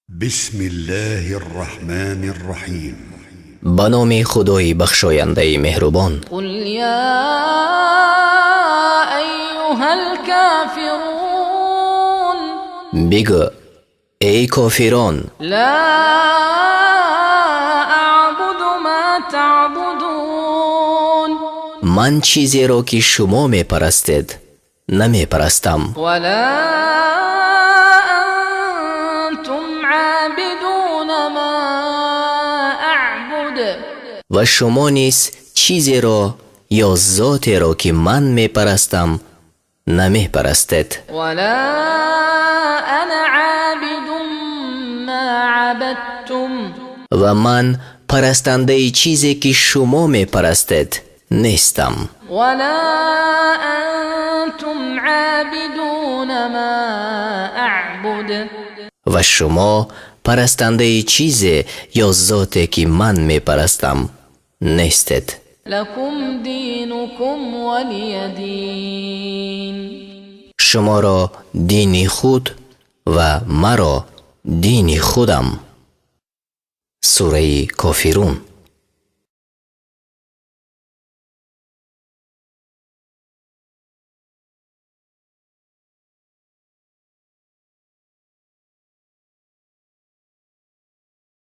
بسم الله الرحمن الرحيم. Ба номи Худои бахшояндаи меҳрубон. قل يا أيها الكافرون. Бигӯ: эй кофирон. لا أعبد ما تعبدون. Ман чизеро, ки шумо мепарастед, намепарастам. ولا أنتم عابدون ما أعبد. Ва шумо низ чизеро ё зотеро, ки ман мепарастам, намепарастед. ولا أنا عابد ما عبدتم. Ва ман парастандаи чизе, ки шумо мепарастед, нестам. ولا أنتم عابدون ما أعبد. Ва шумо парастандаи чизе ё зоте, ки ман мепарастам, нестед. لكم دينكم ولي دين. Шуморо дини худ ва маро дини худам. Сураи Кофирун.